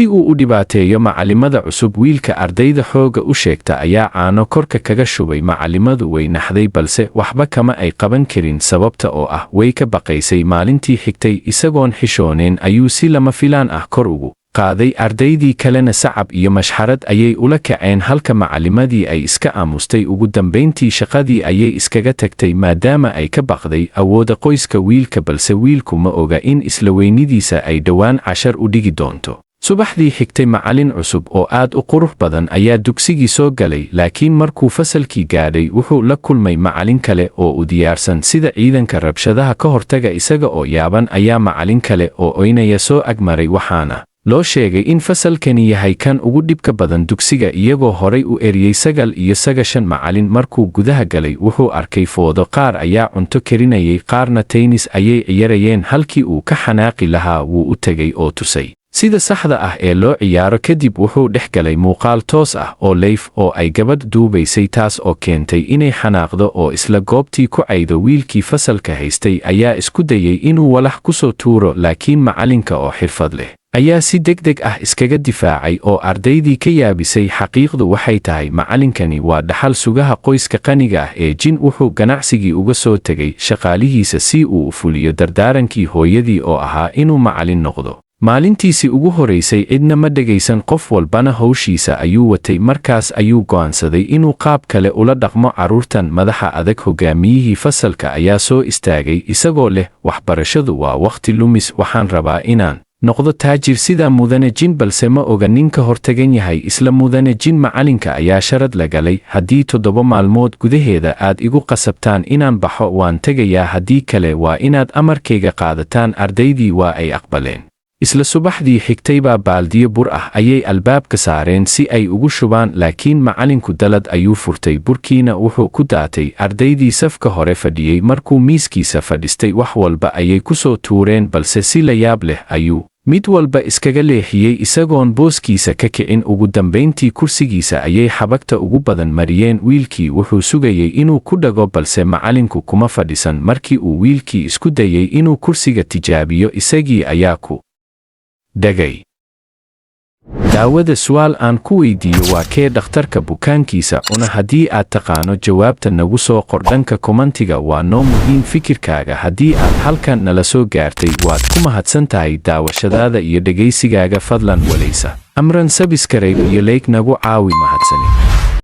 Si uu u dhibaateeyo macalimada cusub, wiilka ardayda xooga u sheegta ayaa caano korka kaga shubay. Macalimadu way naxday, balse waxba kama ay qaban karin, sababta oo ah way ka baqaysay. Maalintii xigtay, isagoon xishooneen ayuu si lama filaan ah kor ugu qaaday. Ardaydii kalena sacab iyo mashxarad ayay ula kaceen, halka macalimadii ay iska aamustay. Ugu dambayntii shaqadii ayay iskaga tagtay, maadaama ay ka baqday awooda qoyska wiilka, balse wiilku ma oga in isla weynidiisa ay dhowaan cashar u dhigi doonto. Subaxdii xigtay, macalin cusub oo aad u qurux badan ayaa dugsigii soo galay, laakiin markuu fasalkii gaadhay wuxuu la kulmay macalin kale oo u diyaarsan sida ciidanka rabshadaha ka hortaga. Isaga oo yaaban ayaa macalin kale oo oynaya soo agmaray, waxaana loo sheegay in fasalkani yahay kan ugu dhibka badan dugsiga, iyagoo horay u eriyey 99 macalin. Markuu gudaha galay wuxuu arkay foodo. Qaar ayaa cunto karinayay, qaarna taynis ayay ciyarayeen. Halkii uu ka xanaaqi lahaa, wuu u tegay oo tusay sida saxda ah ee loo ciyaaro. Kadib wuxuu dhex galay muuqaal toos ah oo live oo ay gabadh duubaysay, taas oo keentay inay xanaaqdo oo isla goobtii ku caydo. Wiilkii fasalka haystay ayaa isku dayey inuu walax ku soo tuuro, laakiin macalinka oo xirfad leh ayaa si degdeg ah iskaga difaacay oo ardaydii ka yaabisay. Xaqiiqdu waxay tahay, macalinkani waa dhaxal sugaha qoyska qaniga ah ee Jin. Wuxuu ganacsigii uga soo tegay shaqaalihiisa si uu u fuliyo dardaarankii hooyadii oo ahaa inuu macalin noqdo. Maalintiisii ugu horaysay cidna ma dhegaysan, qof walbana howshiisa ayuu watay. Markaas ayuu go'aansaday inuu qaab kale ula dhaqmo carruurtan madaxa adag. Hogaamiyihii fasalka ayaa soo istaagay isagoo leh, "Waxbarashadu waa wakhti lumis, waxaan rabaa inaan noqdo taajir sida mudane Jin." Balse ma oga ninka hortagan yahay isla mudane Jin. Macalinka ayaa sharad la galay: "Haddii 7 maalmood gudaheeda aad igu qasabtaan inaan baxo, waan tegayaa. Haddii kale waa inaad amarkayga qaadataan." Ardaydii waa ay aqbaleen. Isla subaxdii xigtaybaa baaldiyo bur ah ayay albaabka saareen si ay ugu shubaan, laakiin macalinku dalad ayuu furtay, burkiina wuxuu ku daatay ardaydii safka hore fadhiyey. Markuu miiskiisa fadhistay, wax walba ayay ku soo tuureen, balse si la yaab leh ayuu mid walba iskaga leexiyey isagoon booskiisa ka kicin. Ugu dambayntii kursigiisa ayay xabagta ugu badan mariyeen. Wiilkii wuxuu sugayey inuu ku dhago, balse macalinku kuma fadhisan. Markii uu wiilkii isku dayey inuu kursiga tijaabiyo, isagii ayaa ku dhagay. Daawada, su'aal aan ku weydiiyo: waa kee dhakhtarka bukaankiisa cuna? Haddii aad taqaano jawaabta, nagu soo qor dhanka commentiga. Waa noo muhiim fikirkaaga. Haddii aad halkan nala soo gaartay, waad ku mahadsan tahay daawashadaada iyo dhegaysigaaga. Fadlan walaysa amran, subscribe iyo like nagu caawi. Mahadsani.